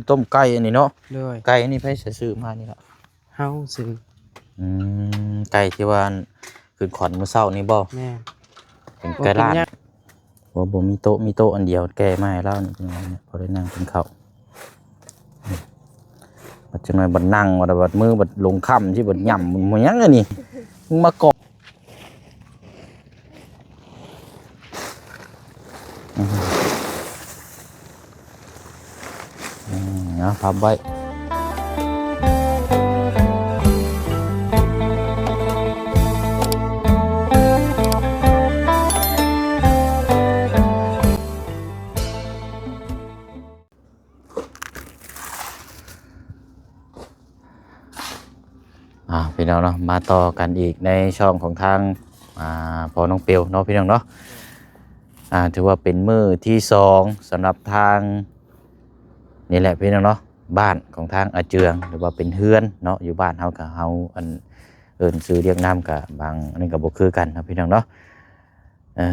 ຕົ້ມໄກ່ອັນນີ້ເນາະ. ໂດຍ ໄກ່ອັນນີ້ໃຜຊື້ມານີ້ລະ? ເຮົາຊື້. ອືມ ໄກ່ທີ່ວ່າຂຶ້ນຂອນມື້ເຊົ້ານີ້ບໍ່? ແມ່ນ. ເປັນໄກ່ລ້ານ. ບໍ່ ບໍ່ມີໂຕະ ມີໂຕະອັນດຽວແກ່ມາໃຫ້ລາວນີ້ ພໍໄດ້ນັ່ງກິນເຂົ້າ. ບັດຈັກໜ່ອຍບັດນັ່ງ ບັດ ບັດມື້ບັດລົງຄ່ຳຊິບັດຫຍ້ຳ ມັນຫຍັງອັນນີ້ ມາເກາະ. ອືມ ເອົາ ພັບໄວ້. ອ່າ ພີ່ນ້ອງເນາະ ມາຕໍ່ກັນອີກໃນຊ່ອງຂອງທາງ ອ່າ ພໍ່ນ້ອງເປວເນາະ ພີ່ນ້ອງເນາະ. ອ່າ ຖືວ່າເປັນມື້ທີສອງສຳລັບທາງ ນີ້ແຫຼະ ພີ່ນ້ອງເນາະ ບ້ານຂອງທາງອາເຈືອງ ຫຼືວ່າເປັນເຮືອນເນາະ. ຢູ່ບ້ານເຮົາກະ ເຮົາ ອັນ ເອີ້ນຊື່ລຽກນາມກະ ບາງອັນນີ້ກະບໍ່ຄືກັນເນາະ ພີ່ນ້ອງເນາະ. ເອີ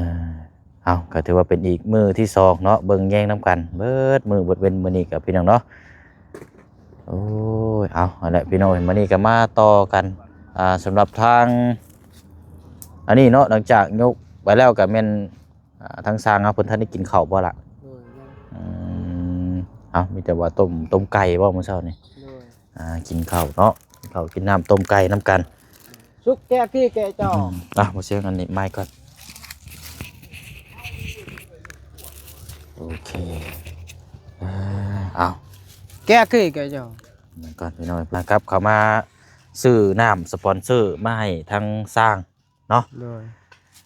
ເອົາ ກໍຖືວ່າເປັນອີກມື້ທີສອງເນາະ ເບິ່ງແຍງນຳກັນເບິດມື້ເບິດເວັນມື້ນີ້ກັບພີ່ນ້ອງເນາະ. ໂອ້ຍ ເອົາ ຫັ້ນແຫຼະພີ່ນ້ອງ ມື້ນີ້ກໍມາຕໍ່ກັນ ອ່າ ສຳລັບທາງ ອັນນີ້ເນາະ ຫຼັງຈາກຍົກໄປແລ້ວກໍແມ່ນ ອ່າ ທາງຊ່າງເຮົາເພິ່ນທັນໄດ້ກິນເຂົ້າບໍ່ລະ? ໂດຍ ຍັງ. ອືມ ເອົາ ມີແຕ່ວ່າຕົ້ມ ຕົ້ມໄກ່ບໍ່ມື້ເຊົ້ານີ້? ໂດຍ. ອ່າ ກິນເຂົ້າເນາະ ກິນເຂົ້າກິນນ້ຳ ຕົ້ມໄກ່ນຳກັນ. ສຸກແກະທີ່ແກະຈອງ. ອືມ ອ່ະ ບໍ່ເສຍງ ອັນນີ້ໄມ້ກ່ອນ. ໂອເຄ ເອົາ ແກະທີ່ແກະຈອງ ມັນກ່ອນ ພີ່ນ້ອງ. ມາກັບເຂົ້າມາຊື້ນ້ຳສະປອນເຊີມາໃຫ້ທາງຊ່າງ ເນາະ. ໂດຍ.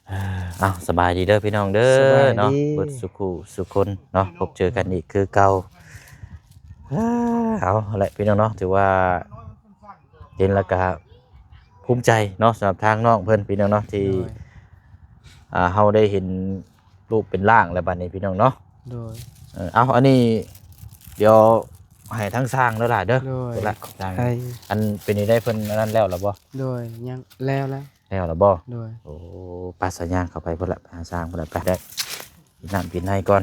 ເອີ ເອົາ ສະບາຍດີເດີພີ່ນ້ອງເດີ ສະບາຍດີເນາະ ເບິດສູ່ຄູ່ສູ່ຄົນເນາະ ພົບເຈີກັນອີກຄືເກົ່າ. ເອີ ເອົາແຫຼະພີ່ນ້ອງເນາະ ຖືວ່າເຫັນແລ້ວກະພູມໃຈເນາະ ສຳລັບທາງນ້ອງເພິ່ນ ພີ່ນ້ອງເນາະ ທີ່ ໂດຍ ອ່າ ເຮົາໄດ້ເຫັນຮູບເປັນຮ່າງແລ້ວບັດນີ້ ພີ່ນ້ອງເນາະ. ໂດຍ. ເອີ ເອົາ ອັນນີ້ດຽວໃຫ້ທາງຊ່າງເດີຫຼ້າເດີ. ໂດຍ. ອັນເປັນຈັ່ງໃດ ເພິ່ນອັນນັ້ນແລ້ວລະບໍ່? ໂດຍ ຍັງ ແລ້ວແລ້ວ. ແລ້ວລະບໍ່? ໂດຍ. ໂອ້ ໄປ ສາຍຍ່າງເຂົ້າໄປພຸ້ນລະ ໄປຫາຊ່າງພຸ້ນລະ ໄປໄດ້ ກິນນ້ຳກິນໃນກ່ອນ.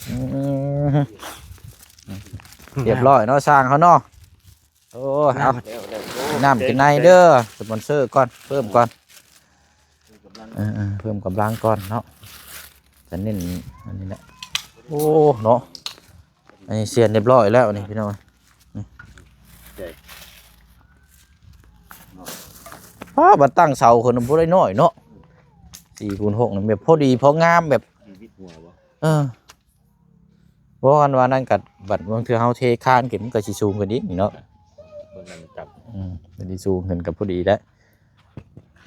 ອືມ ຮຽບຮ້ອຍເນາະ ຊ່າງເຮົາເນາະ. ໂອ້ ເອົາ ນ້ຳກິນໃນເດີ ສະປອນເຊີກ່ອນ ເພີ່ມກ່ອນ ເອີ ເພີ່ມກຳລັງກ່ອນເນາະ ຈະເນັ້ນອັນນີ້ແຫຼະ. ໂອ້ ເນາະ ອັນນີ້ສ່ຽນຮຽບຮ້ອຍແລ້ວນີ້ພີ່ນ້ອງ. ອ້າ ບັດຕັ້ງເສົາຂຶ້ນບໍ່ໄດ້ນ້ອຍເນາະ ສີ່ຄູນຫົກນີ້ແບບພໍດີພໍງາມແບບ ເອີ ບໍ່ ອັນວ່ານັ້ນກໍບັດບາງເທື່ອເຮົາເທຄານຂຶ້ນມັນກໍຊິສູງຂຶ້ນອີກນີ້ເນາະ. ເບິ່ງນຳຈັບ ອືມ ມັນຊິສູງຂຶ້ນກໍພໍດີແຫຼະ.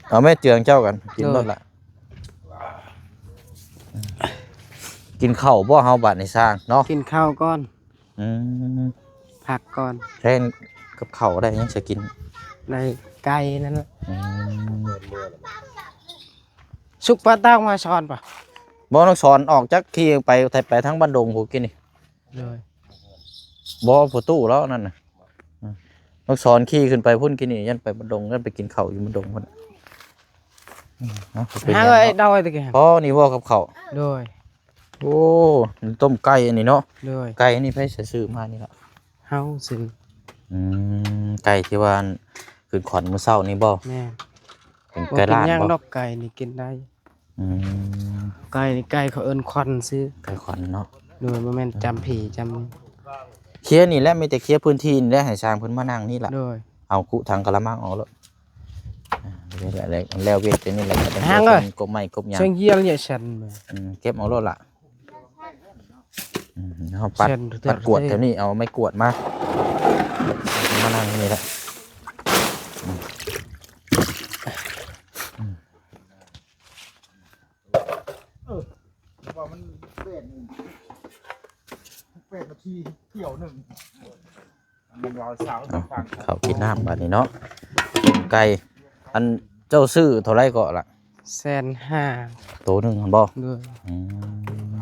ເອົາແມ່ເຈືອງເຈົ້າກັນ ກິນ ໂດຍ ໂລດລະ. ກິນເຂົ້າບໍ່ເຮົາບັດນີ້ຊ່າງເນາະ? ກິນເຂົ້າກ່ອນ. ອືມ ພັກກ່ອນ. ແທນກັບເຂົ້າໄດ້ຫຍັງຊິກິນ? ໄດ້ໄກ່ນັ້ນລະ. ອືມ ສຸກປາຕາກມາສອນປະ? ບໍ່ ນ້ອງສອນອອກຈັກຂີ່ໄປ ໄປທາງບ້ານດົງພຸ້ນກີ້ນີ້. ໂດຍ. ບໍ່ ປະຕູແລ້ວນັ້ນນະ ອືມ ນ້ອງສອນຂີ່ຂຶ້ນໄປພຸ້ນກີ້ນີ້ ຢ້ານໄປບ້ານດົງ ຢ້ານໄປກິນເຂົ້າຢູ່ບ້ານດົງພຸ້ນ. ອືມ ເອົາ ເອົາໄປຫາເອົາໄວ້ດອຍຕະກີ້ ພໍນີ້ບໍ່ກັບເຂົ້າ? ໂດຍ. ໂອ້ ຕົ້ມໄກ່ອັນນີ້ເນາະ. ໂດຍ. ໄກ່ອັນນີ້ໃຜຊື້ມານີ້ລະ? ເຮົາຊື້. ອືມ ໄກ່ທີ່ວ່າຂຶ້ນຂອນມື້ເຊົ້ານີ້ບໍ່? ແມ່ນ. ເປັນໄກ່ລ້ານບໍ່? ບໍ່ເປັນຫຍັງດອກ ໄກ່ນີ້ກິນໄດ້. ອືມ ໄກ່ນີ້ໄກ່ເຂົາເອີ້ນຂວັນຊື່. ໄກ່ຂວັນເນາະ. ໂດຍ. ບໍ່ແມ່ນຈຳຜີຈຳ ເຄຍນີ້ແຫຼະ ມີແຕ່ເຄຍພື້ນທີ່ນີ້ແຫຼະ ໃຫ້ຊ່າງເພິ່ນມານັ່ງນີ້ລະ. ໂດຍ. ເອົາຄຸຖັງກະລະມັງອອກໂລດ. ອ່າ ແລ້ວວຽກຕົວນີ້ແຫຼະ ກໍຕ້ອງ ຫາງເອີຍ ກົບໄມ້ກົບຫຍັງ ເຊິ່ງຢຽວເຍະຊັນ. ອືມ ເກັບເອົາໂລດລະ. ອືມ ເຮົາປັດ ເຊັ່ນ ປັດກວດແຖວນີ້ ເອົາໄມ້ກວດມາ ມານັ່ງນີ້ແຫຼະ. ອືມ ອືມ ເອີ ວ່າມັນແປດ ແປດນາທີ ທ່ຽວໜຶ່ງ. ເອົາ ເຂົ້າກິນນ້ຳບາດນີ້ເນາະ. ໄກ່ ອັນເຈົ້າຊື້ເທົ່າໃດເກາະລະ? ແສນຫ້າ ໂຕໜຶ່ງຫັ້ນບໍ່? ໂດຍ. ອືມ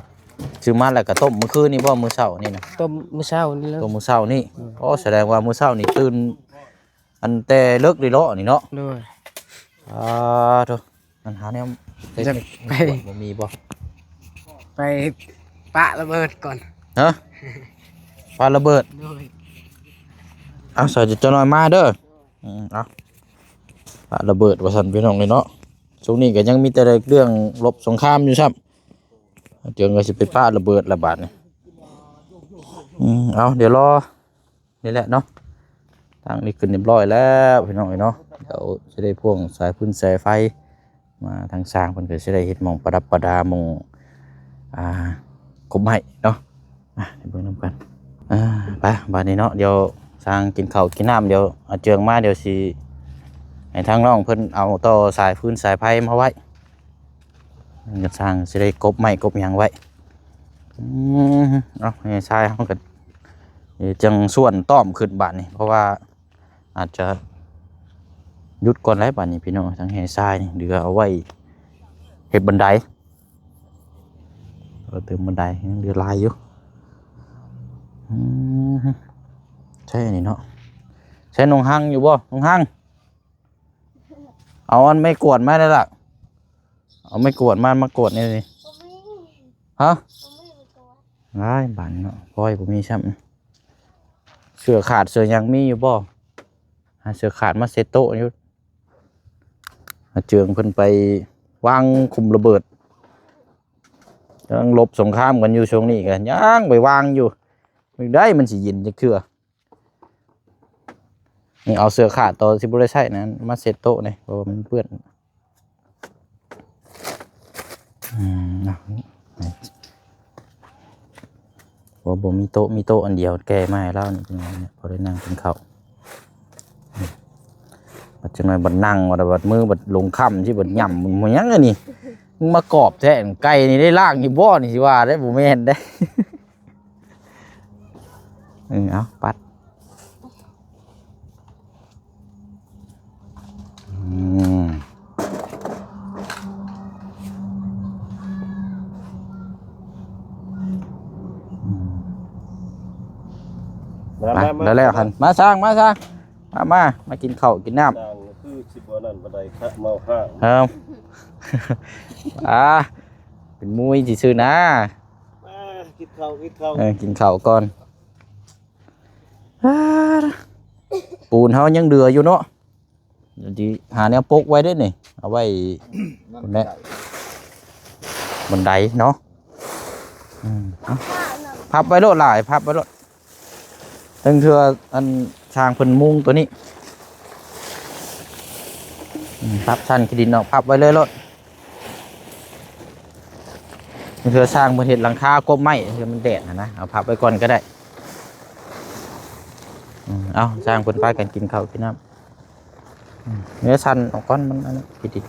ຊື້ມາແລ້ວກໍຕົ້ມມື້ຄືນນີ້ບໍ່? ມື້ເຊົ້ານີ້ນະ? ຕົ້ມມື້ເຊົ້ານີ້ເລີຍ. ຕົ້ມມື້ເຊົ້ານີ້. ໂດຍ. ອໍ ສະແດງວ່າມື້ເຊົ້ານີ້ຕື່ນ ອັນແຕ່ເລິກເລີຍເນາະນີ້ເນາະ. ໂດຍ. ອ່າ ໂທ້ ອັນຫາແນວ ຢາກໄປ ບໍ່ມີບໍ່? ໄປປະລະເບີດກ່ອນ. ຮະ? ປະລະເບີດ? ໂດຍ. ເອົາ ສາວຈະນ້ອຍມາເດີ. ອືມ ເອົາ ປະລະເບີດວ່າຊັ້ນ ພີ່ນ້ອງເອີຍເນາະ. ຊ່ວງນີ້ກໍຍັງມີແຕ່ເລື່ອງລົບສົງຄາມຢູ່ຊ້ຳ. ເຈີງກໍຊິໄປປະລະເບີດລະບາດນີ້. ອືມ ເອົາ ດຽວລໍ ນີ້ແຫຼະເນາະ ທາງນີ້ຂຶ້ນຮຽບຮ້ອຍແລ້ວພີ່ນ້ອງເອີຍເນາະ. ດຽວຊິໄດ້ພວງສາຍຟືນສາຍໄຟມາ ທາງຊ່າງເພິ່ນກໍຊິໄດ້ເຮັດໝ່ອງປະດັບປະດາ ໝ່ອງ ອ່າ ກົບໄມ້ເນາະ. ອ່ະ ໄປເບິ່ງນຳກັນ. ອ່າ ໄປ ບາດນີ້ເນາະ ດຽວຊ່າງກິນເຂົ້າກິນນ້ຳ ດຽວອາເຈືອງມາ ດຽວຊິໃຫ້ທາງນ້ອງເພິ່ນເອົາຕໍ່ສາຍຟືນສາຍໄຟມາໄວ້. ກະຊ່າງຊິໄດ້ກົບໄມ້ກົບຫຍັງໄວ້. ອືມ ເອົາ ໃຫ້ຊາຍເຮົາກໍຈັ່ງຊວນຕ້ອມຂຶ້ນບາດນີ້ ເພາະວ່າອາດຈະຢຸດກ່ອນແຫຼະບາດນີ້ພີ່ນ້ອງ. ທາງແຮ່ຊາຍນີ້ເຫຼືອເອົາໄວ້ເຮັດບັນໄດ ເຕີມບັນໄດ ຍັງເຫຼືອຫຼາຍຢູ່. ອືມ ໃຊ່ອັນນີ້ເນາະ. ໃຊ້ໜົງຮັງຢູ່ບໍ່ ໜົງຮັງ? ເອົາອັນໄມ້ກວາດມາແດ່ລະ ເອົາໄມ້ກວາດມາ ມາກວາດແດ່ນີ້. ຮະ? ອ້າຍ ບາດນີ້ເນາະ ພອຍບໍ່ມີຊ້ຳ. ເສື້ອຂາດເສື້ອຫຍັງມີຢູ່ບໍ່? ຫາເສື້ອຂາດມາເຊັດໂຕະຢູ່. ອາເຈືອງເພິ່ນໄປວາງຄຸມລະເບີດ ກຳລັງລົບສົງຄາມກັນຢູ່ ຊ່ວງນີ້ກໍຍັງໄປວາງຢູ່. ມື້ໃດມັນຊິເຢັນຈັກເທື່ອ. ນີ້ເອົາເສື້ອຂາດ ໂຕຊິບໍ່ໄດ້ໃຊ້ນັ້ນມາເຊັດໂຕະນີ້ ເພາະວ່າມັນເປື້ອນ. ອືມ ເນາະ ເພາະບໍ່ມີໂຕະ ມີໂຕະອັນດຽວແກ່ມາໃຫ້ລາວນີ້ ພໍໄດ້ນັ່ງກິນເຂົ້າ. ບັດຈັກໜ່ອຍບັດນັ່ງ ບັດ ບັດມື້ບັດລົງຄ່ຳຊິບັດຫຍ້ຳ ມັນຫຍັງອັນນີ້ ມາກອບແທ້. ໄກ່ນີ້ໄດ້ລ້າງຢູ່ບໍ່ນີ້ ຊິວ່າໄດ້ ບໍ່ແມ່ນເດ້. ເອີ ເອົາ ປັດ. ອືມ ມາ ມາ ມາ ແລ້ວໆ ມາ ຫັ້ນ ມາຊ່າງ ມາຊ່າງ ມາ ມາ ມາກິນເຂົ້າກິນນ້ຳ. ຊ່າງຄືຊິບໍ່ນັ້ນປານໃດ ຄະເມົາຫ້າງ. ເອີ ອ່າ ເປັນມຸ້ຍຊື່ໆ ນາ. ມາກິນເຂົ້າ ກິນເຂົ້າ ເອີ ກິນເຂົ້າກ່ອນ. ອ່າ ປູນເຮົາຍັງເຫຼືອຢູ່ເນາະ ດຽວຊິຫາແນວປົກໄວ້ເດ້ນີ້ ເອົາໄວ້ ນັ້ນ ພຸ້ນແຫຼະ ບັນໄດເນາະ. ອືມ ເອົາ ພັບໄວ້ໂລດຫຼາຍ ພັບໄວ້ໂລດ. ເຖິງເທື່ອອັນຊ່າງເພິ່ນມຸງຕົວນີ້ ອືມ ພັບຊັ້ນຂີ້ດິນອອກ ພັບໄວ້ເລີຍໂລດ. ເທື່ອຊ່າງເພິ່ນເຮັດຫຼັງຄາກົບໄມ້ ເພື່ອມັນແດດຫັ້ນນະ ເອົາພັບໄວ້ກ່ອນກໍໄດ້. ອືມ ເອົາ ຊ່າງເພິ່ນພາກັນກິນເຂົ້າກິນນ້ຳ. ອືມ ເນຍ ສັ່ນອອກກ່ອນ ມັນອັນນັ້ນ ຜິດອີກ.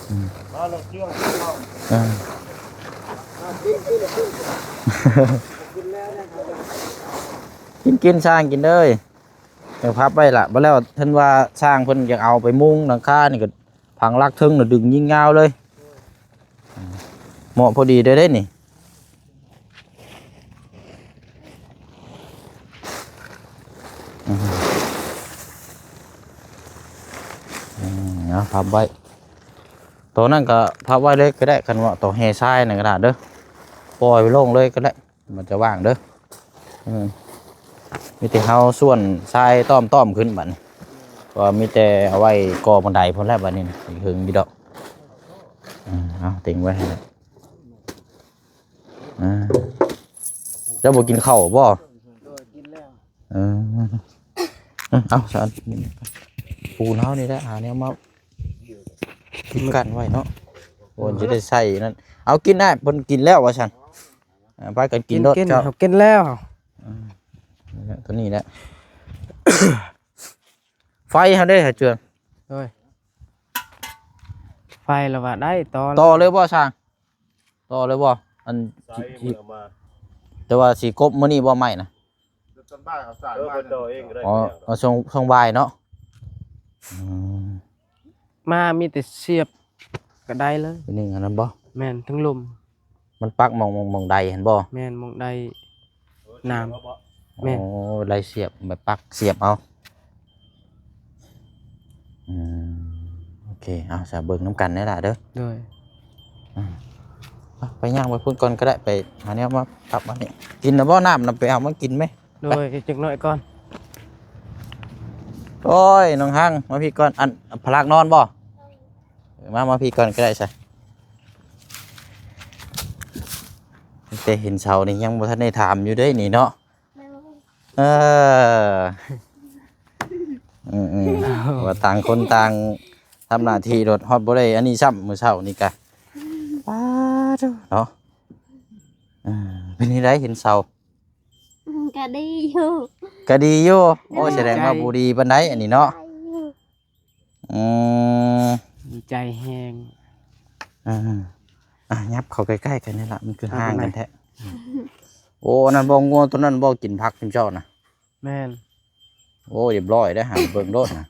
ອືມ ມາແລ້ວ ເຊື່ອງເຂົ້າ ເອີ ກິນ ກິນ ຊ່າງກິນເດີ. ເອົາພັບໄວ້ລະ ບໍ່ແລ້ວ ເຖິງວ່າຊ່າງເພິ່ນຢາກເອົາໄປມຸງຫຼັງຄານີ້ ກໍ ພັງຫຼັກເທິງນະ ດຶງຍິງຍາວເລີຍ. ເໝາະພໍດີເດ້ ເດ້ນີ້. ອືມ ອືມ ເອົາພັບໄວ້ ໂຕນັ້ນກໍພັບໄວ້ເລີຍກໍໄດ້ ຄັນວ່າໂຕແຮ່ຊາຍນັ້ນກໍໄດ້ເດີ ປ່ອຍໄວ້ໂລ່ງເລີຍກໍໄດ້. ມັນຈະວ່າງເດີ. ເອີ ມີແຕ່ເຮົາສ່ວນຊາຍຕ້ອມໆຂຶ້ນບັດນີ້ ເພາະວ່າມີແຕ່ເອົາໄວ້ກໍ່ບັນໄດພຸ້ນແຫຼະບັດນີ້ນະ ເຫິງຢູ່ດອກ. ເອີ ເອົາຕິງໄວ້ຫັ້ນແຫຼະ. ອ່າ ເຈົ້າບໍ່ກິນເຂົ້າບໍ່? ເອີ ກິນແລ້ວ. ເອີ ເອົາຊະ ປູນເຮົານີ້ແຫຼະ ຫາແນວມາ ກິນກັນໄວ້ເນາະ ໂອ້ ຈະໄດ້ໃສ່ນັ້ນ. ເອົາກິນໄດ້ ເພິ່ນກິນແລ້ວວ່າຊັ້ນ. ເອົາ ພາກັນກິນໂລດ ກິນ ເຈົ້າ ເຮົາກິນແລ້ວ. ອືມ ນັ້ນແຫຼະ ຕົວນີ້ແຫຼະ. ໄຟເຮົາເດ້ ໃຫ້ເຈື່ອງ. ໂດຍ ໄຟລະວ່າໄດ້ຕໍ່ ຕໍ່ເລີຍບໍ່ຊ່າງ? ຕໍ່ເລີຍບໍ່? ອັນ ສາຍ ທີ່ ມັນເອົາມາ ແຕ່ວ່າຊິກົບມື້ນີ້ບໍ່ໄມ້ນະ? ຕອນບ່າຍເອົາສາຍ ເອີ ມາ ເພິ່ນຕໍ່ເອງກໍໄດ້. ອໍ ເອົາຊ່ວງ ຊ່ວງບ່າຍເນາະ. ອືມ ມາມີແຕ່ສຽບກໍໄດ້ເລີຍ. ເປັນໜຶ່ງອັນນັ້ນບໍ່? ແມ່ນ ທັງລົມ. ມັນປັກໝ່ອງ ໝ່ອງ ໝ່ອງໃດຫັ້ນບໍ່? ແມ່ນ ໝ່ອງໃດ ເອີ ນ້ຳ ສຽບເອົາບໍ່? ແມ່ນ. ໂອ້ ໄດ້ສຽບ ແບບປັກສຽບເອົາ. ອືມ ໂອເຄ ເອົາ ສະເບິ່ງນຳກັນເດີລະເດີ. ໂດຍ. ອືມ ໄປ ໄປຍ່າງໄປພຸ້ນກ່ອນກໍໄດ້ ໄປຫາແນວມາປັບອັນນີ້. ກິນແລ້ວບໍ່? ນ້ຳນະ ໄປເອົາມາກິນໄໝ? ໂດຍ ຈັກໜ້ອຍກ່ອນ. ໂອ້ຍ ນ້ອງຮັງ ມາພີ້ກ່ອນ. ອັນ ພະລັກນອນບໍ່? ເອີ ມາ ມາພີ້ກ່ອນກໍໄດ້ຊະ. ແຕ່ເຫັນເສົານີ້ຍັງບໍ່ທັນໄດ້ຖາມຢູ່ເດ້ນີ້ເນາະ. ເອີ ອືມໆ ວ່າຕ່າງຄົນຕ່າງທຳໜ້າທີ່ໂລດ ຮອດບໍ່ໄດ້ອັນນີ້ຊ້ຳ ມື້ເຊົ້ານີ້ກະ ປາໂທ້ເນາະ. ເອີ ເປັນຈັ່ງໃດເຫັນເສົາ? ອືມ ກະດີຢູ່ ກະດີຢູ່. ໂອ້ຍ ດີ ສະແດງວ່າບໍ່ດີປານໃດອັນນີ້ເນາະ. ອືມ ດີໃຈແຮງ. ອ່າ ອ່າ ຫຍັບເຂົ້າໃກ້ໆກັນນີ້ລະ ມັນຄືຫ່າງກັນແທ້. ໂອ້ ອັນນັ້ນບໍ່ ງົວຕົວນັ້ນບໍ່ກິນຜັກຈຸມເຈົ້ານະ? ແມ່ນ. ໂອ້ ຮຽບຮ້ອຍເດ້ ຫາເບິ່ງໂລດນະ.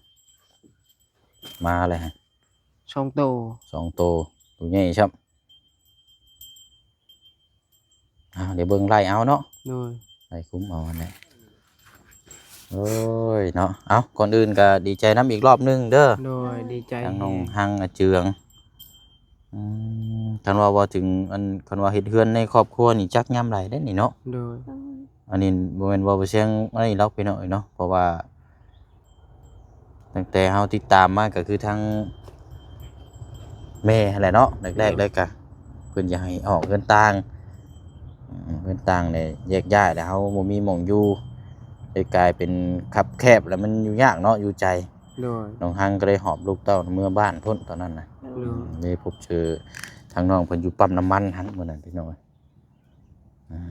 ມາແລ້ວ ສອງໂຕ ສອງໂຕ ໂຕໃຫຍ່ຊ້ຳ. ອ້າວ ດຽວເບິ່ງໄລ່ເອົາເນາະ. ໂດຍ ໄລ່ຄຸມເອົາຫັ້ນແຫຼະ. ໂອ້ຍເນາະ ເອົ້າ ກ່ອນອື່ນກໍດີໃຈນຳອີກລອບໜຶ່ງເດີ. ໂດຍ ດີໃຈ ທາງນ້ອງ ແຮງ ຮັງ ອາເຈືອງ. ອືມ ຄັນວ່າເວົ້າເຖິງອັນ ຄັນວ່າເຮັດເຮືອນໃນຄອບຄົວນີ້ຈັກຍາມໃດເດ້ນີ້ເນາະ. ໂດຍ ອັນນີ້ບໍ່ແມ່ນວ່າບໍ່ແຊງອັນນີ້ດອກພີ່ນ້ອງເອີຍເນາະ ເພາະວ່າ ຕັ້ງແຕ່ເຮົາຕິດຕາມມາກໍຄືທາງແມ່ຫັ້ນແຫຼະເນາະ ແລກໆ ໂດຍ ເລີຍກະເພິ່ນຢາກໃຫ້ອອກເຮືອນຕ່າງ ເຮືອນຕ່າງແລ້ວແຍກຍ້າຍ ແລ້ວເຮົາບໍ່ມີໝ່ອງຢູ່ ເລີຍກາຍເປັນຄັບແຄບ ແລ້ວມັນຢູ່ຍາກເນາະ ຢູ່ໃຈ. ໂດຍ ນ້ອງຮັງກໍເລີຍຫອບລູກເຕົ້າເມືອບ້ານພຸ້ນຕອນນັ້ນນະ. ໂດຍ ເລີຍພົບເຈີທາງນ້ອງເພິ່ນຢູ່ປ້ຳນ້ຳມັນຫັ້ນ ມື້ນັ້ນພີ່ນ້ອງເອີຍ. ອ່າ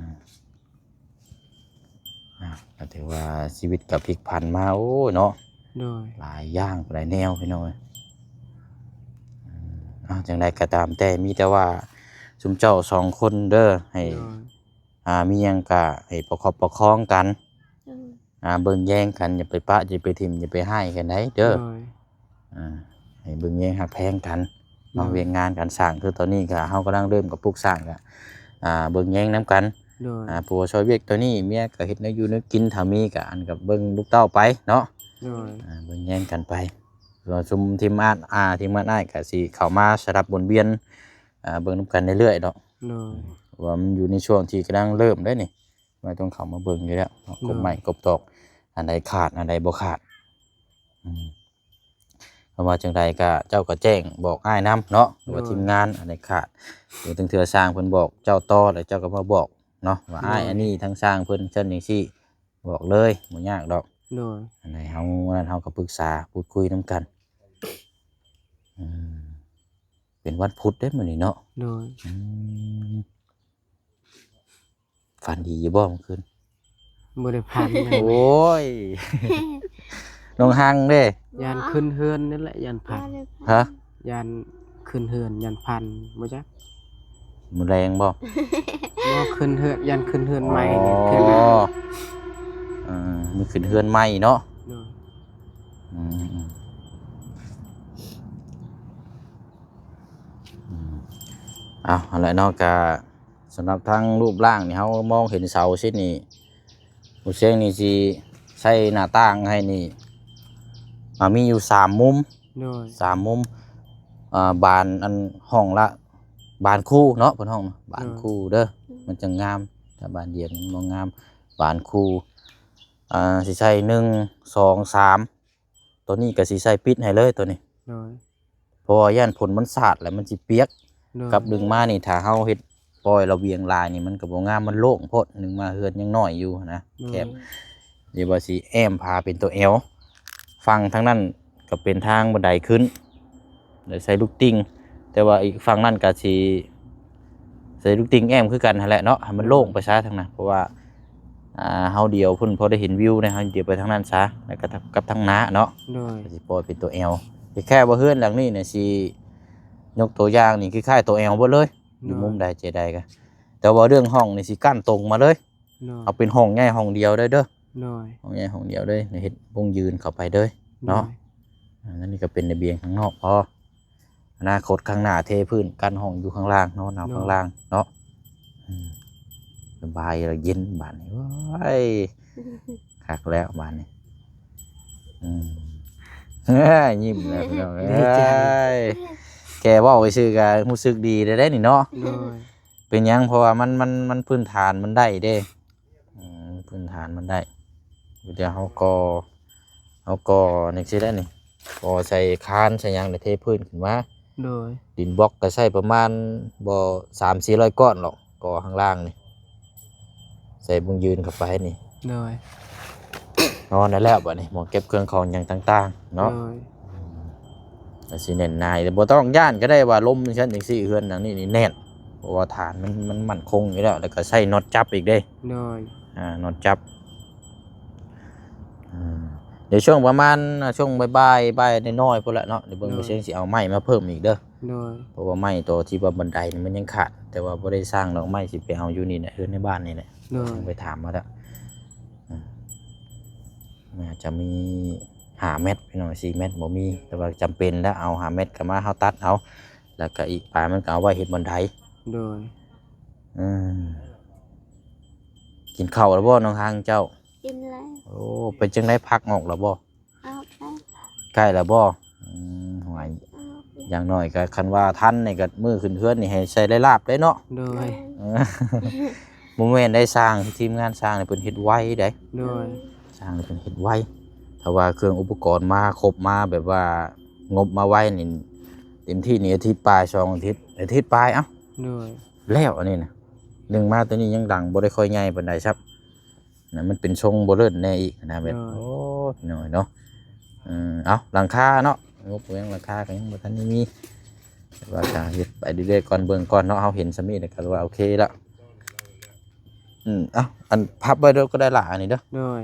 ອ່າ ກໍຖືວ່າຊີວິດກໍພລິກຜັນມາ ໂອ້ຍເນາະ. ໂດຍ ຫຼາຍຢ່າງຫຼາຍແນວພີ່ນ້ອງເອີຍ. ອ່າ ຈັ່ງໃດກໍຕາມແຕ່ ມີແຕ່ວ່າຊຸມເຈົ້າສອງຄົນເດີ ໃຫ້ ໂດຍ ອ່າ ມີຫຍັງກໍໃຫ້ປະຄັບປະຄອງກັນ. ໂດຍ ອ່າ ເບິ່ງແຍງກັນ ຢ່າໄປປະ ຢ່າໄປຖິ້ມ ຢ່າໄປຮ້າຍກັນໄດ໋ເດີ. ໂດຍ ອ່າ ໃຫ້ເບິ່ງແຍງຮັກແພງກັນເນາະ. ໂດຍ ວຽກງານການສ້າງ ຄືຕອນນີ້ກໍເຮົາກຳລັງເລີ່ມກັບປຸກສ້າງ ກໍ ອ່າ ເບິ່ງແຍງນຳກັນ. ໂດຍ ອ່າ ຜົວຊ່ອຍວຽກຕົວນີ້ ເມຍກໍເຮັດແນວຢູ່ແນວກິນ ຖ້າມີກໍອັນ ກໍເບິ່ງລູກເຕົ້າໄປເນາະ. ໂດຍ ອ່າ ເບິ່ງແຍງກັນໄປ. ສ່ວນຊຸມທີມງານ ອ່າ ທີມງານອ້າຍກໍຊິເຂົ້າມາສະດັບວົນວຽນ ອ່າ ເບິ່ງນຳກັນເລື້ອຍໆ ເນາະ. ໂດຍ ເພາະວ່າມັນຢູ່ໃນຊ່ວງທີ່ກຳລັງເລີ່ມເດ້ນີ້ ວ່າຕ້ອງເຂົ້າມາເບິ່ງຢູ່ແລ້ວເນາະ. ໂດຍ ກົບໄມ້ກົບຕອກ ອັນໃດຂາດ ອັນໃດບໍ່ຂາດ. ອືມ ເພາະວ່າຈັ່ງໃດກໍເຈົ້າກໍແຈ້ງບອກອ້າຍນຳເນາະ ຫຼືວ່າ ໂດຍ ທີມງານ ອັນໃດຂາດ ຫຼືບາງເທື່ອຊ່າງເພິ່ນບອກເຈົ້າຕໍ່ ແລ້ວເຈົ້າກໍມາບອກເນາະ ວ່າ ໂດຍ ອ້າຍ ອັນນີ້ທາງຊ່າງເພິ່ນຊັ້ນຈັ່ງຊີ້ ບອກເລີຍ ບໍ່ຍາກດອກ. ໂດຍ ອັນໃດເຮົາ ອັນນັ້ນເຮົາກໍປຶກສາ ພູດຄຸຍນຳກັນ. ອືມ ເປັນວັນພຸດເດ້ມື້ນີ້ເນາະ. ໂດຍ ອືມ ຝັນດີຢູ່ບໍ່ມື້ຄືນ? ບໍ່ໄດ້ຝັນເລີຍ. ໂອ້ຍ ນ້ອງຮັງເດ້? ຢ້ານຂຶ້ນເຮືອນນີ້ແຫຼະ ຢ້ານຝັນ. ຮະ? ຢ້ານຂຶ້ນເຮືອນ ຢ້ານຝັນ ບໍ່ຈັກ. ມື້ແລງບໍ່? ບໍ່ ຂຶ້ນເຮືອນ ຢ້ານຂຶ້ນເຮືອນໃໝ່. ອໍ ຂຶ້ນ ເອີ ມື້ຂຶ້ນເຮືອນໃໝ່ເນາະ. ໂດຍ ອືມ ອືມ ເອົາ ຫັ້ນແຫຼະເນາະ ກະ ສຳລັບທາງຮູບຮ່າງນີ້ ເຮົາມອງເຫັນເສົາຊິດນີ້ ໝູ່ຊຽງນີ້ຊິໃສ່ໜ້າຕ່າງໃຫ້ນີ້ ອ່າ ມີຢູ່ສາມມຸມ. ໂດຍ ສາມມຸມ ອ່າ ບານອັນຫ້ອງລະ ບານຄູ່ເນາະ ເພິ່ນຮ້ອງບານຄູ່ເດີ. ໂດຍ ມັນຈັ່ງງາມ ຖ້າບານດຽວນີ້ມັນບໍ່ງາມ. ບານຄູ່ ອ່າ ຊິໃສ່ໜຶ່ງ ສອງ ສາມ ຕົວນີ້ກໍຊິໃສ່ປິດໃຫ້ເລີຍຕົວນີ້. ໂດຍ ເພາະວ່າຢ້ານຝົນມັນສາດແລ້ວມັນຊິປຽກ. ໂດຍ ກັບດຶງມານີ້ ຖ້າເຮົາເຮັດປ່ອຍລະວຽງຫຼາຍນີ້ ມັນກໍບໍ່ງາມ ມັນໂລ່ງໂພດ. ດຶງມາເຮືອນຍັງນ້ອຍຢູ່ນະ. ໂດຍ ແຄບ ດຽວວ່າຊິແອ້ມພາເປັນຕົວແອວ ຝັ່ງທາງນັ້ນກໍເປັນທາງບັນໄດຂຶ້ນ ແລ້ວໃສ່ລູກຕິ່ງ ແຕ່ວ່າອີກຝັ່ງນັ້ນກໍຊິໃສ່ລູກຕິ່ງແອ້ມຄືກັນຫັ້ນແຫຼະເນາະ ໃຫ້ມັນໂລ່ງໄປຊະທາງນັ້ນ ເພາະວ່າ ອ່າ ເຮົາດຽວພຸ້ນ ພໍໄດ້ເຫັນວິວນະ ເຮົາດຽວໄປທາງນັ້ນຊະ ແລ້ວກໍກັບທາງໜ້າເນາະ. ໂດຍ ກໍຊິປ່ອຍເປັນຕົວແອວ ແຄ່ວ່າເຮືອນຫຼັງນີ້ນະ ຊິຍົກຕົວຢ່າງນີ້ ຄືຄ້າຍຕົວແອວເບິດເລີຍ. ໂດຍ ຢູ່ມຸມໃດເຈໃດກໍ ແຕ່ວ່າເລື່ອງຫ້ອງນີ້ຊິກັ້ນຕົງມາເລີຍ. ໂດຍ ເອົາເປັນຫ້ອງໃຫຍ່ຫ້ອງດຽວເລີຍເດີ. ໂດຍ ຫ້ອງໃຫຍ່ຫ້ອງດຽວເລີຍ ເຮັດວົງຢືນເຂົ້າໄປເລີຍເນາະ. ໂດຍ ອ່າ ອັນນີ້ກໍເປັນລະບຽງຂ້າງນອກພໍ ອະນາຄົດຂ້າງໜ້າເທພື້ນກັນຫ້ອງຢູ່ຂ້າງລ່າງ ນອນເອົາ ໂດຍ ຂ້າງລ່າງເນາະ. ອືມ ສະບາຍແລ້ວເຢັນບາດນີ້ ໂອ້ຍ ຄັກແລ້ວບາດນີ້. ອືມ ຍິ້ມແລ້ວພີ່ນ້ອງເອີຍ ດີໃຈ ແຄ່ເວົ້າຊື່ກໍຮູ້ສຶກດີແລ້ວເດ້ນີ້ເນາະ. ໂດຍ ເປັນຫຍັງ? ເພາະວ່າມັນ ມັນ ມັນພື້ນຖານມັນໄດ້ເດ້. ອືມ ພື້ນຖານມັນໄດ້. ດຽວເຮົາກໍ່ ເຮົາກໍ່ນີ້ຊິໄດ້ນີ້ ກໍ່ໃສ່ຄານໃສ່ຫຍັງ ແລ້ວເທພື້ນຂຶ້ນມາ. ໂດຍ. ດິນບລັອກກໍໃຊ້ປະມານບໍ່ສາມສີ່ຮ້ອຍກ້ອນດອກ ກໍ່ຂ້າງລ່າງນີ້ ໃສ່ບຶງຢືນເຂົ້າໄປນີ້. ໂດຍ. ນອນໄດ້ແລ້ວບັດນີ້ ໝ່ອງເກັບເຄື່ອງຂອງຫຍັງຕ່າງໆເນາະ. ໂດຍ. ອືມ ກໍຊິແໜ້ນໜາ ແຕ່ບໍ່ຕ້ອງຢ້ານກໍໄດ້ວ່າລົມຈັ່ງຊັ້ນຈັ່ງຊີ້ ເຮືອນຫຼັງນີ້ນີ້ແໜ້ນ ເພາະວ່າຖານມັນ ມັນໝັ້ນຄົງຢູ່ແລ້ວ ແລ້ວກໍໃຊ້ນັອດຈັບອີກເດ້. ໂດຍ. ອ່າ ນັອດຈັບ. ອືມ ດຽວຊ່ວງປະມານ ອ່າ ຊ່ວງບ່າຍໆ ບ່າຍນ້ອຍໆພຸ້ນແຫຼະເນາະ ດຽວເບິ່ງ ໂດຍ ບໍ່ເຊັງຊິເອົາໄມ້ມາເພີ່ມອີກເດີ. ໂດຍ. ເພາະວ່າໄມ້ຕົວທີ່ວ່າບັນໄດນີ້ມັນຍັງຂາດ ແຕ່ວ່າບໍ່ໄດ້ສ້າງດອກ ໄມ້ຊິໄປເອົາຢູ່ນີ້ແຫຼະ ເຮືອນໃນບ້ານນີ້ແຫຼະ. ໂດຍ. ໄປຖາມມາແລ້ວ. ອືມ ໜ້າຈະມີຫ້າແມັດພີ່ນ້ອງ ສີ່ແມັດບໍ່ມີ ແຕ່ວ່າຈຳເປັນແລ້ວ ເອົາຫ້າແມັດກໍມາ ເຮົາຕັດເອົາ ແລ້ວກໍອີກປາຍມັນກໍເອົາໄວ້ເຮັດບັນໄດ. ໂດຍ. ອືມ ກິນເຂົ້າແລ້ວບໍ່ ນ້ອງຮັງເຈົ້າ? ກິນແລ້ວ. ໂອ້ ເປັນຈັ່ງໃດ ຜັກອອກແລ້ວບໍ່? ອອກແລ້ວ. ໃກ້ແລ້ວບໍ່? ອືມ ຫວຍ ອອກແລ້ວ. ຢ່າງໜ້ອຍກໍຄັນວ່າທັນນີ້ກໍມື້ຂຶ້ນເຮືອນນີ້ໃຫ້ໃສ່ໄດ້ລາບໄດ້ເນາະ. ໂດຍ. ເອີ ບໍ່ແມ່ນໄດ້ ຊ່າງ ທີມງານຊ່າງນີ້ເພິ່ນເຮັດໄວເດ້. ໂດຍ. ຊ່າງນີ້ເພິ່ນເຮັດໄວ ຖ້າວ່າເຄື່ອງອຸປະກອນມາຄົບ ມາແບບວ່າງົບມາໄວນີ້ ເຕັມທີ່ນີ້ອາທິດປາຍ ສອງອາທິດ ອາທິດປາຍ ເອົ້າ. ໂດຍ. ແລ້ວອັນນີ້ນະ ໜຶ່ງມາໂຕນີ້ຍັງດັງບໍ່ໄດ້ຄ່ອຍໃຫຍ່ປານໃດຊ້ຳ. ນະ ມັນເປັນຊົງບໍ່ເລີດແດ່ອີກນະ ແບບ ໂດຍ ໂອ້ຍ ນ້ອຍເນາະ. ເອີ ເອົາ ຫຼັງຄາເນາະ ງົບຫຍັງຫຼັງຄາກໍຍັງບໍ່ທັນໄດ້ມີ ແຕ່ວ່າກໍເຮັດໄປເລື້ອຍໆກ່ອນ ເບິ່ງກ່ອນເນາະ. ເຮົາເຫັນສ່ຳນີ້ແລ້ວກໍວ່າໂອເຄແລ້ວ. ອືມ ເອົາ ອັນພັບໄວ້ເດີກໍໄດ້ລະ ອັນນີ້ເດີ. ໂດຍ.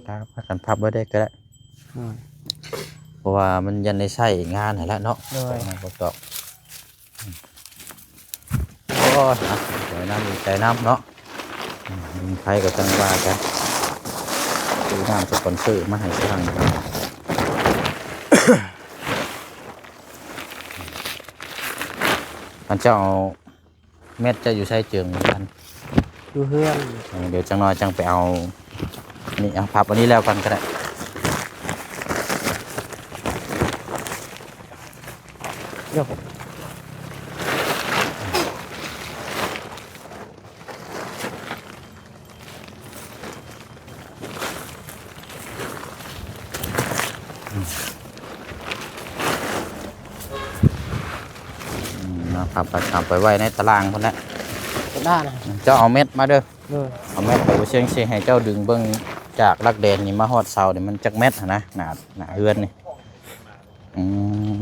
ພາກັນພັບໄວ້ໄດ້ກໍໄດ້. ໂດຍ. ເພາະວ່າມັນຍັງໄດ້ໃຊ້ງານຫັ້ນແຫຼະເນາະ. ໂດຍ. ປະກອບ ໂອ້ຍ ເນາະ ໄວ້ນຳ ດີໃຈນຳເນາະ. ອືມ ໃຜກໍຈັ່ງວ່າກັນ ຊື້ນ້ຳສະປອນເຊີມາໃຫ້ຊ່າງ. ອັນເຈົ້າເອົາແມັດເຈົ້າຢູ່ໃສເຈີງກັນ? ຢູ່ເຮືອນ. ເອີ ດຽວຈັກໜ້ອຍຈັ່ງໄປເອົາ. ນີ້ ເອົາ ພັບອັນນີ້ແລ້ວກ່ອນກໍໄດ້. ມາພັບ ເອົາໄປໄວ້ໃນຕາລ່າງພຸ້ນແຫຼະ. ເຈົ້າເອົາແມັດມາເດີ. ເອີ ເອົາແມັດໄປ ບໍ່ເຊັງຊິໃຫ້ເຈົ້າດຶງເບິ່ງຈາກຫຼັກແດນນີ້ມາຮອດເສົານີ້ ມັນຈັກແມັດຫັ້ນນະ ໜ້າ ໜ້າເຮືອນນີ້. ອືມ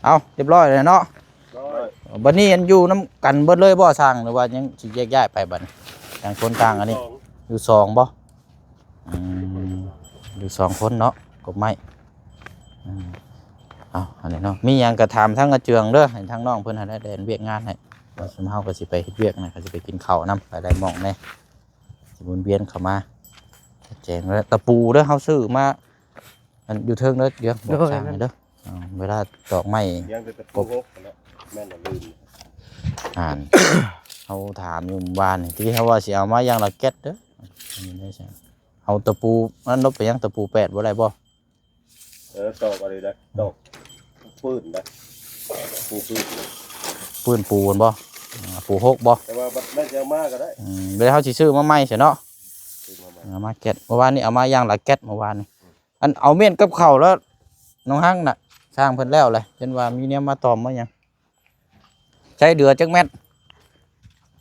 ເອົາ ຮຽບຮ້ອຍແລ້ວເນາະ. ໂດຍ. ບັດນີ້ອັນຢູ່ນຳກັນເບິດເລີຍບໍ່ຊ່າງ ຫຼືວ່າຍັງຊິແຍກຍ້າຍໄປບັດນີ້? ຕ່າງຄົນຕ່າງອັນນີ້ ຢູ່ສອງ ຢູ່ສອງບໍ່? ອືມ ຢູ່ສອງຄົນເນາະ ກົກໄມ້. ອືມ ເອົາ ອັນນີ້ເນາະ ມີຫຍັງກໍຖາມທາງອາເຈືອງເດີ ໃຫ້ທາງນ້ອງເພິ່ນຫັ້ນແຫຼະ ແລ່ນວຽກງານໃຫ້. ແລ້ວຊຸມເຮົາກໍຊິໄປເຮັດວຽກນະ ກໍຊິໄປກິນເຂົ້ານຳ ໄປໄດ້ໝ່ອງແດ່ ຊິໝູນວຽນເຂົ້າມາ. ແຈ້ງແລ້ວ ຕະປູເດີ ເຮົາຊື້ມາ ອັນຢູ່ເທິງເດີ ດຽວບອກ ໂດຍ ຊ່າງໃຫ້ເດີ. ເອົາ ເວລາຕອກໄມ້ ຍັງແຕ່ຕະປູຫົກຫັ້ນແຫຼະ ແມ່ນລະລືມ. ອ່ານ ເຮົາຖາມຢູ່ວານນີ້ ທີ່ເຮົາວ່າຊິເອົາມາຢ່າງລະແກັດເດີ. ອັນນີ້ໄດ້ຊ່າງ ເອົາຕະປູ ນັ້ນລົບໄປຍັງ ຕະປູແປດບໍ່ໄດ້ບໍ່? ເອີ ຕອກອັນນີ້ໄດ້ ຕອກປືນໄດ້ ປູປືນ ປືນປູຫັ້ນບໍ່? ອ່າ ປູຫົກບໍ່? ແຕ່ວ່າບັດນັ້ນຊິເອົາມາກໍໄດ້. ອືມ ດຽວເຮົາຊິຊື້ມາໃໝ່ຊະເນາະ. ຊື້ມາໃໝ່ ເອົາມາແກັດ ເມື່ອວານນີ້ເອົາມາຢ່າງລະແກັດ ເມື່ອວານນີ້. ອັນເອົາມ້ຽນກັບເຂົ້າແລ້ວ ນ້ອງຮັກນະ ຊ່າງເພິ່ນແລ້ວແຫຼະ ເຫັນວ່າມີແນວມາຕອມມາຫຍັງ. ໃຊ້ເຫຼືອຈັກແມັດ?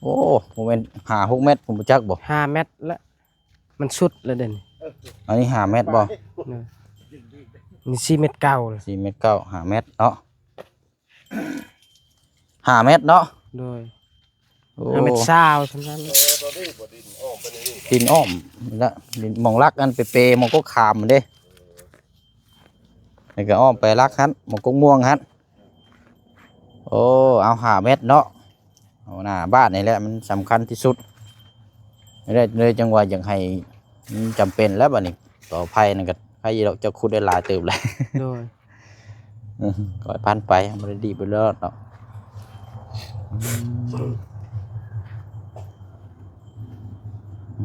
ໂອ້ ບໍ່ແມ່ນຫ້າຫົກແມັດ ຜົມບໍ່ຈັກບໍ່? ຫ້າແມັດລະ ມັນສຸດລະເດນີ້. ອັນນີ້ຫ້າແມັດບໍ່? ເອີ ນີ້ສີ່ແມັດເກົ້າ ສີ່ແມັດເກົ້າ ຫ້າແມັດເນາະ. ຫ້າແມັດເນາະ. ໂດຍ. ໂອ້ ຫ້າແມັດຊາວສ່ຳນັ້ນ. ດິນອ້ອມລະ ດິນໝ່ອງຫຼັກອັນເປໆ ໝ່ອງກົກຂາມເດ້. ນີ້ກໍອ້ອມໄປຫຼັກຫັ້ນ ໝ່ອງກົກມ່ວງຫັ້ນ. ໂອ້ ເອົາຫ້າແມັດເນາະ. ເອົາໜ້າບ້ານນີ້ແຫຼະ ມັນສຳຄັນທີ່ສຸດ. ເລີຍ ເລີຍຈັ່ງວ່າຢາກໃຫ້ ມັນຈຳເປັນແລ້ວບັດນີ້. ຕໍ່ໄຜ່ນັ້ນກໍໃຜດອກ ເຈົ້າຂຸດໄດ້ຫຼາຍເຕີບແລ້ວ. ໂດຍ. ອືມ ຄ່ອຍພັນໄປ ບໍ່ໄດ້ດີບໄປເລີດເນາະ. ອື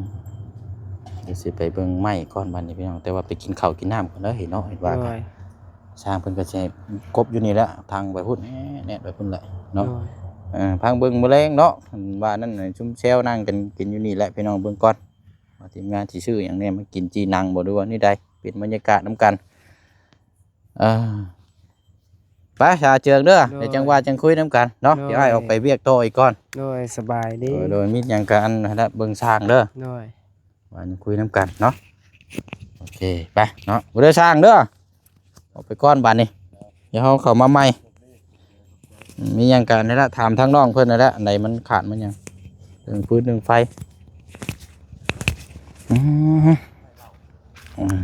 ມ ດຽວຊິໄປເບິ່ງໄມ້ກ່ອນບັດນີ້ພີ່ນ້ອງ ແຕ່ວ່າໄປກິນເຂົ້າກິນນ້ຳກ່ອນເດີເນາະ. ເຫັນວ່າ ໂດຍ ຊ່າງເພິ່ນກໍຊິໃຫ້ກົບຢູ່ນີ້ແຫຼະ ທາງໄປພຸ້ນ ແນະ ແນະໄປພຸ້ນແຫຼະເນາະ. ໂດຍ. ໄປ ອ່າ ຟັງເບິ່ງມື້ແລງເນາະ ວ່ານັ້ນ ຊຸມແຊວນັ່ງກັນກິນຢູ່ນີ້ແຫຼະ ພີ່ນ້ອງເບິ່ງກ່ອນ ວ່າທີມງານຊິຊື້ຫຍັງແດ່ມາກິນ ຈີ່ໜັງບໍ່ ຫຼືວ່າແນວໃດ ເປັນບັນຍາກາດນຳກັນ. ເອີ ໄປ ຊາເຈີງເດີ ໂດຍ ດຽວຈັ່ງວ່າຈັ່ງຄຸຍນຳກັນເນາະ ໂດຍ ດຽວອ້າຍອອກໄປວຽກຕໍ່ອີກກ່ອນ. ໂດຍ ສະບາຍດີ. ໂດຍ ໂດຍ ມີຫຍັງກະອັນນັ້ນລະ ເບິ່ງຊ່າງເດີ. ໂດຍ ວ່າຍັງຄຸຍນຳກັນເນາະ. ໂອເຄ ໄປເນາະ ບໍ່ໄດ້ຊ່າງເດີ ອອກໄປກ່ອນບາດນີ້ ດຽວເຮົາເຂົ້າມາໃໝ່. ມີຫຍັງກະນັ້ນລະ ຖາມທາງນ້ອງເພິ່ນນັ້ນລະ ອັນໃດມັນຂາດມັນຫຍັງ ເລື່ອງຟືນເລື່ອງໄຟ. ອືມ ອືມ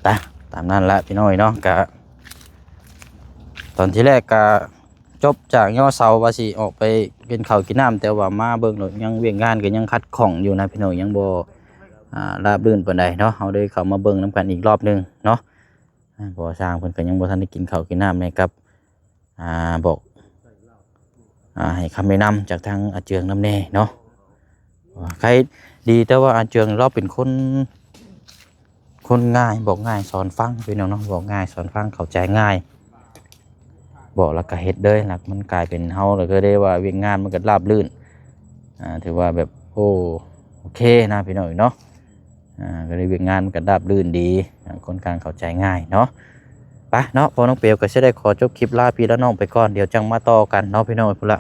ຕາ ຕາມນັ້ນລະພີ່ນ້ອງເນາະ. ກະ ຕອນທີແລກກະ ຈົບຈາກຍໍເສົາວ່າຊິອອກໄປກິນເຂົ້າກິນນ້ຳ ແຕ່ວ່າມາເບິ່ງແລ້ວຍັງວຽກງານກໍຍັງຂັດຂ້ອງຢູ່ນະພີ່ນ້ອງ ຍັງບໍ່ ອ່າ ລາບລື່ນປານໃດເນາະ. ເຮົາໄດ້ເຂົ້າມາເບິ່ງນຳກັນອີກລອບໜຶ່ງເນາະ ອ່າ ເພາະວ່າຊ່າງເພິ່ນກໍຍັງບໍ່ທັນໄດ້ກິນເຂົ້າກິນນ້ຳໃຫ້ກັບ ອ່າ ບອກ ອ່າ ໃຫ້ຄຳແນະນຳຈາກທາງອາເຈືອງນຳແດ່ເນາະ. ວ່າໃຄດີ ແຕ່ວ່າອາເຈືອງລາວເປັນຄົນ ຄົນງ່າຍ ບອກງ່າຍສອນຟັງ ພີ່ນ້ອງເນາະ ບອກງ່າຍສອນຟັງ ເຂົ້າໃຈງ່າຍ ບອກແລ້ວກໍເຮັດເລີຍ ແລ້ວມັນກາຍເປັນເຮົາ ແລ້ວກໍໄດ້ວ່າວຽກງານມັນກໍລາບລື່ນ ອ່າ ຖືວ່າແບບ ໂອ້ ໂອເຄນະພີ່ນ້ອງເນາະ. ອ່າ ກໍໄດ້ວຽກງານມັນກໍລາບລື່ນດີ ອ່າ ຄົນກາງເຂົ້າໃຈງ່າຍເນາະ. ໄປເນາະ ພໍ່ນ້ອງເປວກໍຊິໄດ້ຂໍຈົບຄລິບລາພີ່ລານ້ອງໄປກ່ອນ ດຽວຈັ່ງມາຕໍ່ກັນເນາະ ພີ່ນ້ອງພຸ້ນລະ.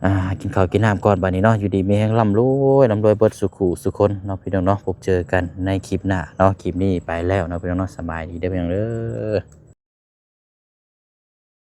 ອ່າ ກິນເຂົ້າກິນນ້ຳກ່ອນບາດນີ້ເນາະ ຢູ່ດີມີແຮງ ລ່ຳລວຍ ລ່ຳລວຍເບິດສູ່ຄູ່ສູ່ຄົນເນາະ ພີ່ນ້ອງເນາະ. ພົບເຈີກັນໃນຄລິບໜ້າເນາະ ຄລິບນີ້ໄປແລ້ວເນາະ ພີ່ນ້ອງເນາະ. ສະບາຍດີເດີ ພີ່ນ້ອງເດີ.